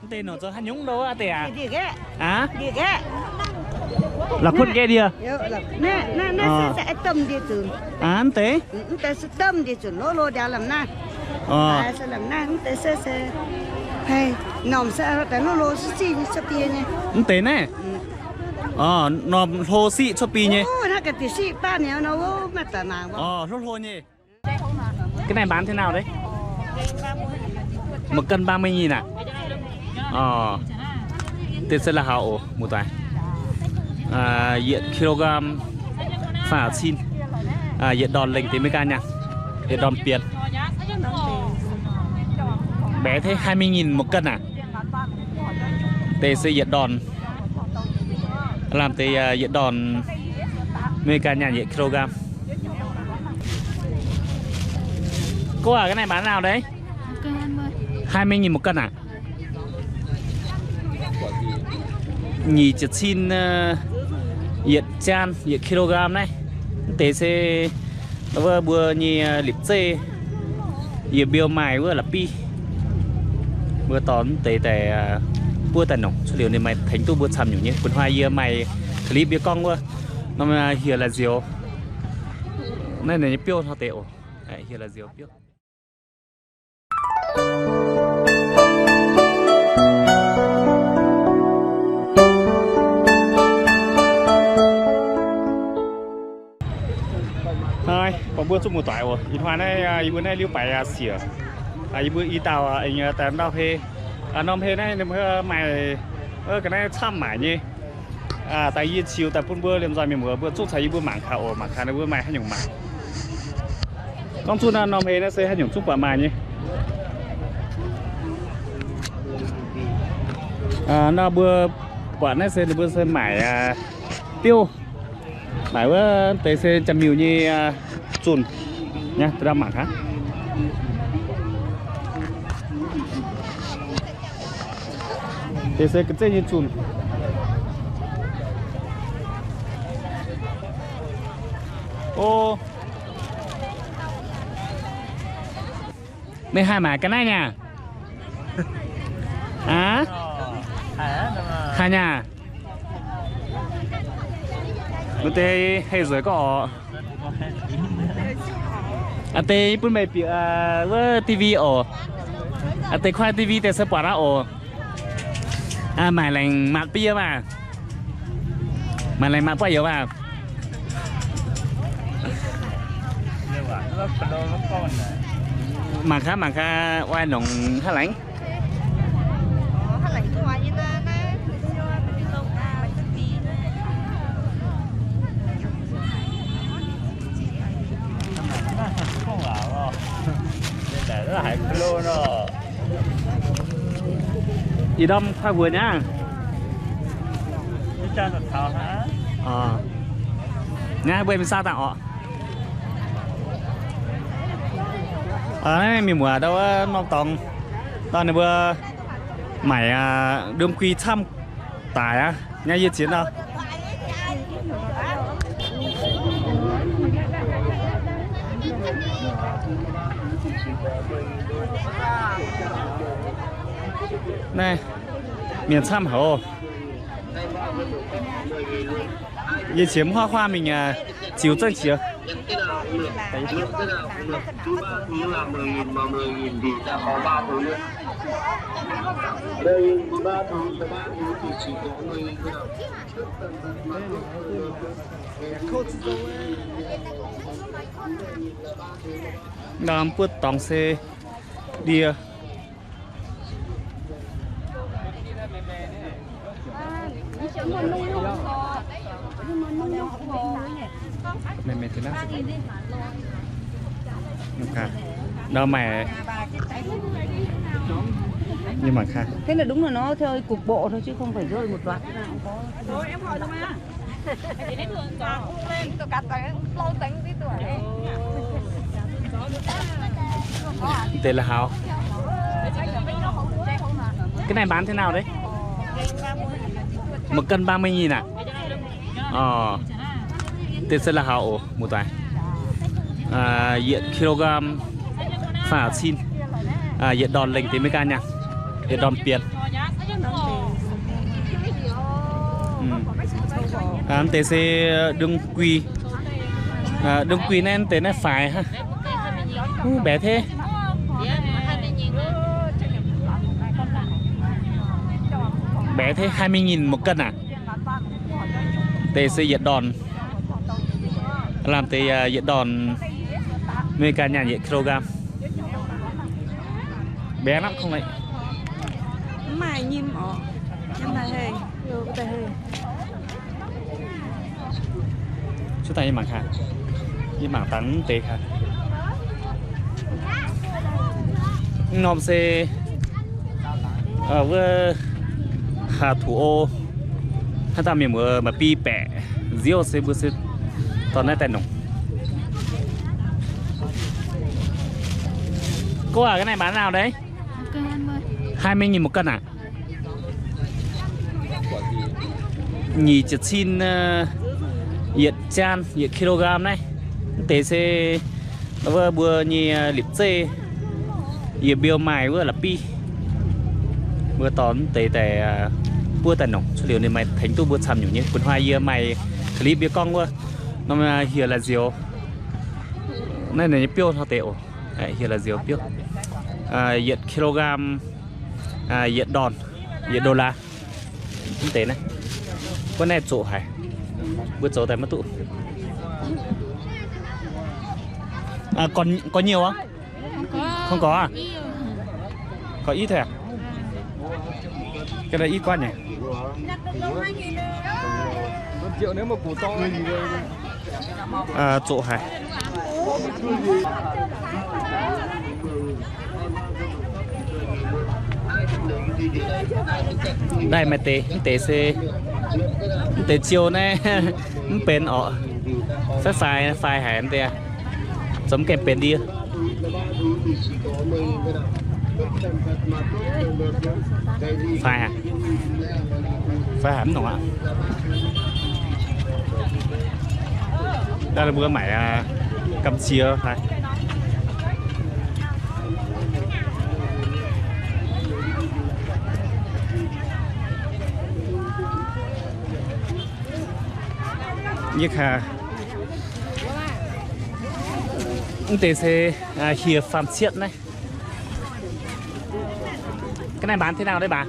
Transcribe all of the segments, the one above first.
Mv deix nor zoux haaix nyungc ndau aqv deix aac? Aa? La'kuotv nqaeqv ndie. Mv deix? Mv deix naaiv? Orv, norm hlo siqv cuotv biei nyei. Orv, hlo hlo nyei. Cái này bán thế nào đấy? Một cân ba mươi nghìn à? Ồ, tên sẽ là Hào ổ, một tài. À, yietc kilogram faa cin. À, yietc đòn lengh tính mấy cân nha? Yietc đòn piến. Bé thế hai mươi nghìn một cân à? Tê sẽ yietc đòn. Làm tê, à, yietc đòn America nha, yietc kilogram. Cô à, cái này bán nào đấy? Hai mươi nghìn một cân à? Nyic ziepc cin, ờ, yietc cân, yietc kilogram naaiv. Mv deix se wuov mbuo nyei, ờ, lipc zeiv, yie mbiouh maaih wuov la'bieiv. Mbuo dorh mv deix daaih, ờ, buov daaih nongc cuotv liuz ninh maaih tengx duqv mbuo camv nyungc nyei. Bun hnoi yie maaih clip yie gorngv wuov norm, ờ, hieh la'nzioux. Naaiv ninh nyei biouv hnoi deix oc. Hieh la'nzioux biouv. Hnoi, buatc mbuo zuqc muoz-doic oc. Ih hnoi naaiv, yie mbuo naaiv liuz baaix siec. Yie mbuo i dauh, daaih ndau hei, norm hei naaiv ninh mbuo maaih, ga'naaiv camv maaic nyei. Daaih yie ziux daaih bun mbuo liemh nzoih mienh muoz mbuo zungv caux yie mbuo mangc gaax oc, mangc gaax ninh mbuo maaih haaix nyungc maaic. Gorngv zungv naaiv norm hei naaiv se haaix nyungc zungv buatc maaih nyei. Naaiv mbuo buatc naaiv se ninh mbuo se maaic biouv, maaic wuov deix se jaa-miuh nyei zunh. Naaiv daaih mangc gaax. Deix se ga'zeiv nyei zunh. Ô, meih haih maaic ga'naaiv nyei aac? Aa? Haih nyei aac? Maaih deix hei nzueic gorngv oc. Aa, deix bun meih bieqc wuov T V oc. Aa, deix kuaaiv T V deix se buatc aqv oc. Maaic laengc matc biev maah. Maaic laengc matc buatc youz maah. Mangc gaax, mangc gaax, oix nongc haaix laengz. Ih ndorm kuaaiv mbuo nyei. Naaiv mbuo mingh saauv daaih oc. Naaiv mienh muoz ndau wuov norm dorngx, ndau ninh mbuo maaic ndom kui camv daic aqv. Naaiv yie ziex ndau. Naaiv mienh camv haic oc. Yie qiex mv huaav huaav mingh ziux zengv qiex. Norm buov dorngx se ndie. Ndau maaic. Thế là đúng là nó theo cục bộ thôi chứ không phải rơi một loạt. Tên là Hảo. Cái này bán thế nào đấy? Một cân ba mươi nghìn à? Ồ. Tên sẽ là Hảo ổ, một tài. À, yietc kilogram faa cin. À, yietc đòn lengh tính mấy cân nhỉ? Yietc ndorn bienx. Mv deix se đương quy. Đương quy naaiv, mv deix naaiv faix hnangv. Mbaeqc thế, mbaeqc thế hai mươi nghìn một cân aqv. Deix se yietc ndorn. Lamh deix yietc ndorn, America nyaanh yietc kilogram. Bé lắm không đấy. Mv maaih nyim orqc. Nyim maaih hei. Cuotv daaih yie mangc gaax. Yie mangc dangh mv deix gaax. Mv norm se wuov haaz tuc o, haaix dauh mienh muoz maaih biei baeqc nziouv se mbuo se dorh naaiv daaih nongc. Cô à, cái này bán nào đấy? Hai mươi nghìn một cân à? Nyic ziepc cin yietc jaan, yietc kilogram naaiv. Mv deix se wuov mbuo nyei lipc zeiv, yie mbiouh maaih wuov la'bieiv. Mbuo dorh mv deix daaih buov daaih nongc, cuotv liuz ninh maaih tengx duqv mbuo camv nyungc nyei. Bun hnoi yie maaih clip yie gorngv wuov norm hieh la'nzioux. Naaiv ninh nyei biouv hnoi deix oc. Hieh la'nzioux biouv. Yietc kilogram, yietc ndorn, yietc đô la. Mv deix naaiv, mbuo naaiv zoqc haic, mbuo zoux daaih maiv duqv. Còn, còn nhiều không? Không có à? Có ít thôi à? Cái này ít quá nhỉ? Zoqc haic. Daaih maaih deix, mv deix se, mv deix ziouh naaiv mv benx orqc. Faix faix, faix haic mv deix. Zoux mv gaengh benx ndie. Faix haic. Faix haic mv nongc aqv. Daaih mbuo maaic gamh ziex faix. Yie kaax, mv deix se hieh faam cietv naaiv. Cái này bán thế nào đấy bà?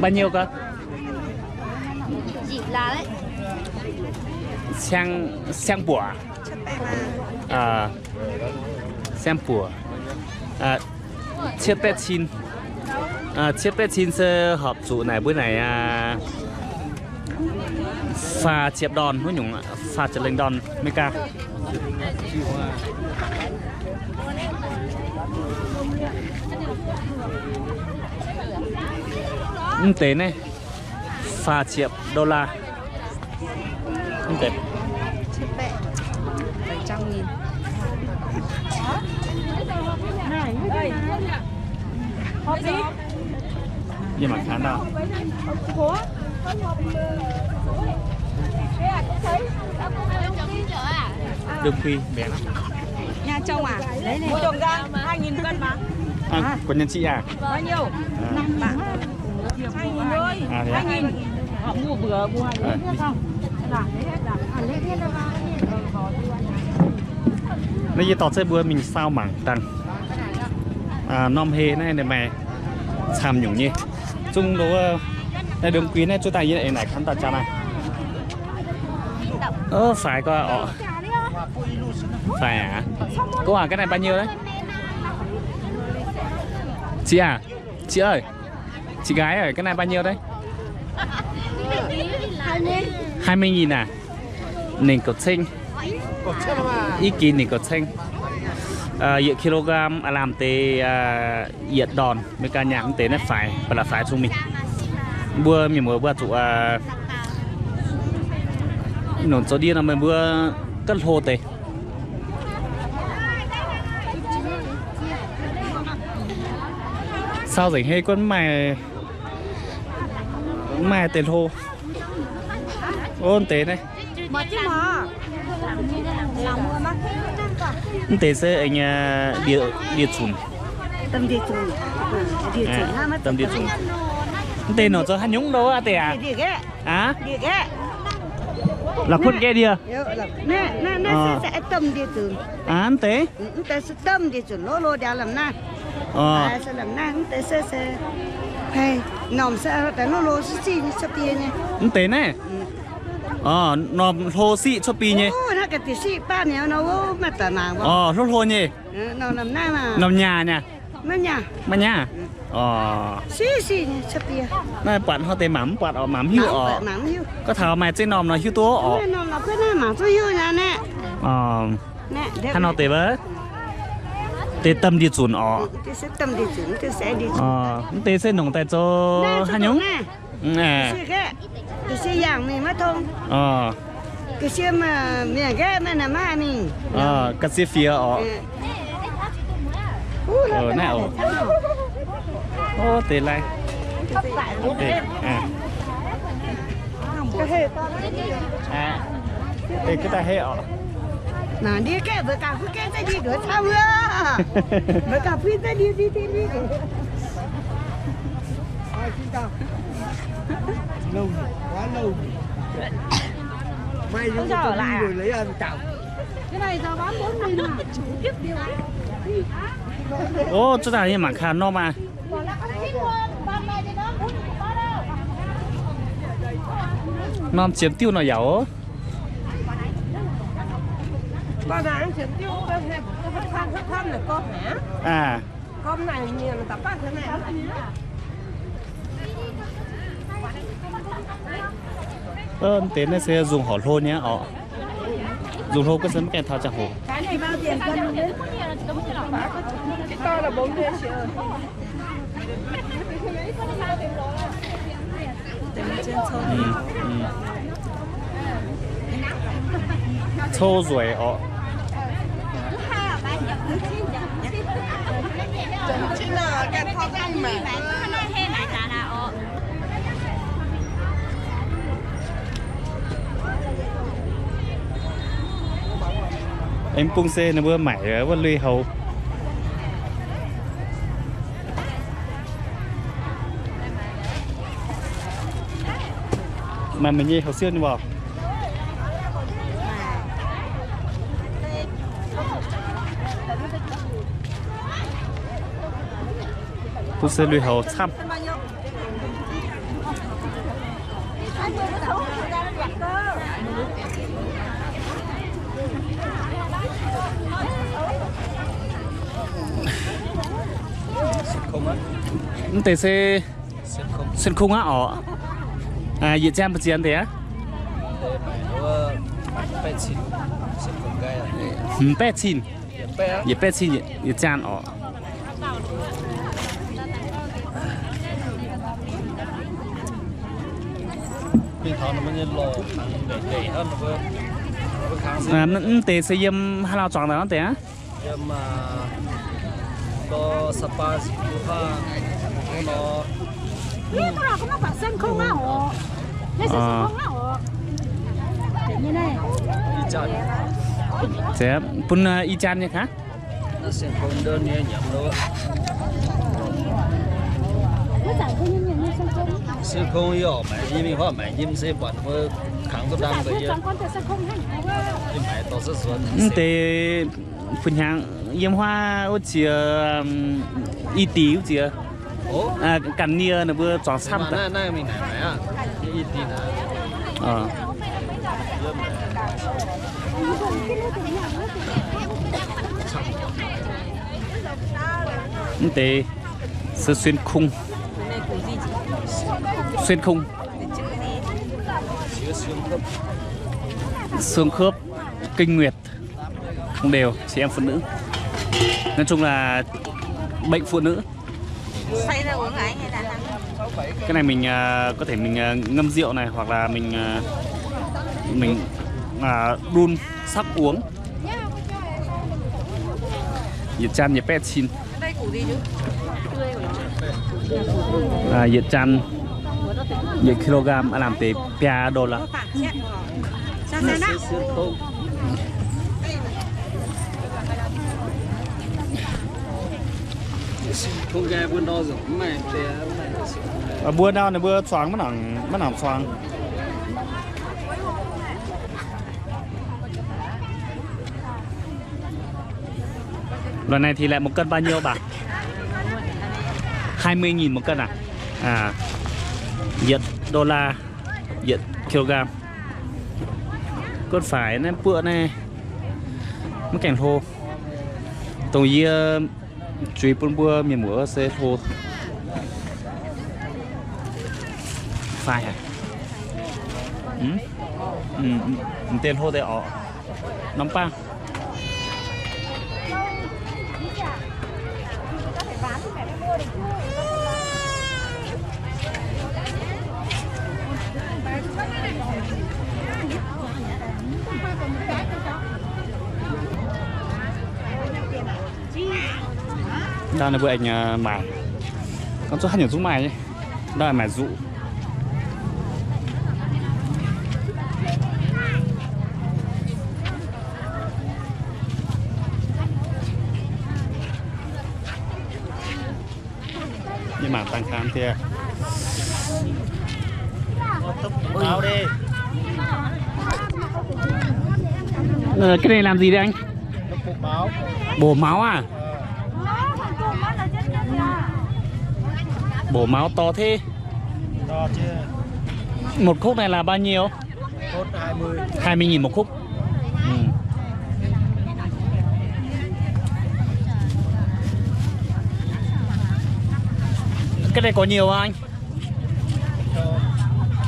Bao nhiêu cơ? Xéng, xéng buoc à? À, xéng buoc. À, cietv baeqv cin. À, cietv baeqv cin se horpc zuqc naaic mbuo naaic, à, faah ziepc ndorn wuov nyungc, faah ziepc lengh ndorn America. Mv deix naaiv faah ziepc đô la. Mv deix. Yie mangc gaax ndau. Đương quy mèn. Nhà chồng à? Mua đồng ra, hai nghìn cân mà. À, của nhà chị à? Bao nhiêu? À. Năm bạc. Hai nghìn thôi. À, thế à? Hai nghìn. Họ mua vừa, mua hai nghìn. À. Naaiv yie dorh zeiv mbuo mingh saau mangc dangh. À, norm heh naaiv ninh maaih camv nyungc nyei. Zungv lo, naaiv đương quy naaiv zuov daaih yie aengx naaic kangv dauh jaa naaiv. Ơ, faix gorx orqc. Faix aqv. Cô hỏi cái này bao nhiêu đấy? Chị à? Chị ơi, chị gái ơi, cái này bao nhiêu đấy? Hai mươi nghìn à? Ninh cầu ceng. Ih ký ninh cầu ceng. Yietc kilogram, aa, lamh deix, aa, yietc ndorn, America nyaanh deix naaiv faix, ba'laqc faix cong-mengh. Mbuo mienh muoz mbuo zuqc, aa, nongc zoux ndie nor meih mbuo ganh hlo deix. Saau nzengc hei gunv mv maaih, mv maaih deix hlo. Ov, deix naaiv. Mv deix se, aa, ndie, ndie zunc. Mv deix nor zoux haaix nyungc nor wuov deix aac? Aa? La'kuotv nqaeqv ndie. Aa, mv deix. Mv deix naaiv. Orv, norm hlo siqv cuotv biei nyei. Orv, hlo hlo nyei. Norm nyaah nyei. Maiv nyaah. Orv. Naaiv buatc hnangv deix mangc mv buatc orqc, mangc mv hiuv orqc. Gorngv taux maaih zeiv norm nor hiuv duqv orqc. Orv. Hnangv nor deix wuov, deix domh ndie-nzunc orqc. Orv, mv deix se nongc daaih zoux haaix nyungc? Orv. Ga'sie fiex orqc. Naaiv orqc. Deix lai. Deix ga'daaih hei orqc. Ov, zuov daaih nyei mangc gaax norm aqv. Norm ziemx diuv nor yaac oc. Aa. Mv deix naaiv se nzungh horc hlo nyei orqc. Nzungh hlo ga'sie mv gaengh taux ziangh hoc. Cou nzueic orqc. Aengx bung se ninh mbuo maaic wuov lui-houx. Maaih meih nyei houx siouv nyei mbuo. Bung se lui-houx camv. Mv deix se เชียงคง aqv orqc. Yietc janx mbu'ziex deix aqv? Hmz baeqv cin. Yietc baeqv cin yietc janx orqc. Mv deix se yiem haaix lauh zuangx daaih nor deix aqv? Bun i janx nyei kaav. เชียงคง yaac maaiz nyim, maaiz nyim se buatc wuov kangx duqv dang deix yie. Mv deix fun hnyangx yiem huaav wuov ziex i dic wuov ziex. Ganh nie ninh mbuo zuangx camv daaih. Mv deix se เชียงคง. เชียงคง. เชียงคง. Kinh Nguyệt. Không đều, chị em phụ nữ. Nói chung là bệnh phụ nữ. Cái này mình ờ, có thể mình ờ, ngâm rượu này hoặc là mình ờ, mình ờ, đun sắp uống. Yietc janx yietc baeqv cin. Yietc janx yietc kilogram aav lamh deix biaa đô la. เชียงคง. Mbuo ndau ninh mbuo zuangx maiv nangc, maiv nangc zuangx. Loz naaiv thi leh một cân bao nhiêu bà? Hai mươi nghìn một cân à? À, yietc đô la, yietc ki-lo-gam. Guotv faix naaiv buoqv naaiv maiv gaengh hlo. Dongh yie zuiz bun mbuo mienh muoz se hlo. Fai haic. M'deix hlo deix orqc. Norm bangh. Ndau ninh mbuo aengx maaic. Gorngv zuqc haaix nyungc zungv maaih nyei. Ndau maaic nzuqc. Yie mangc dangh kaan diev. Cái này làm gì đây anh? Bổ máu à? Bổ máu to thế. Một khúc này là bao nhiêu? Hai mươi nghìn một khúc. Ừ. Cái này có nhiều không anh?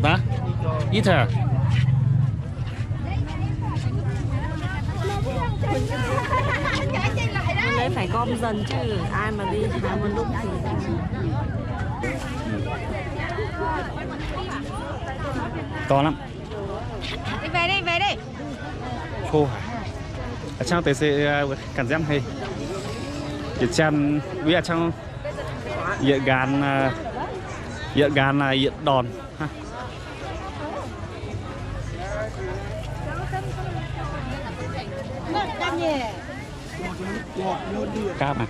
Hả? Ít hả? Hôm đấy phải gom dần chứ, ai mà đi hái một lúc thì. To lắm. Đi về đi, về đi. Khô hả? A'ciangv deix se ganh nziaamv hei. Yietc cien, uix a'ciangv yietc nqaan, yietc nqaan yietc đòn. Cáp à?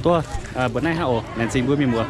Tuov, mbuo naaiv hnangv oc, laengz zingh mbuo mienh muoz.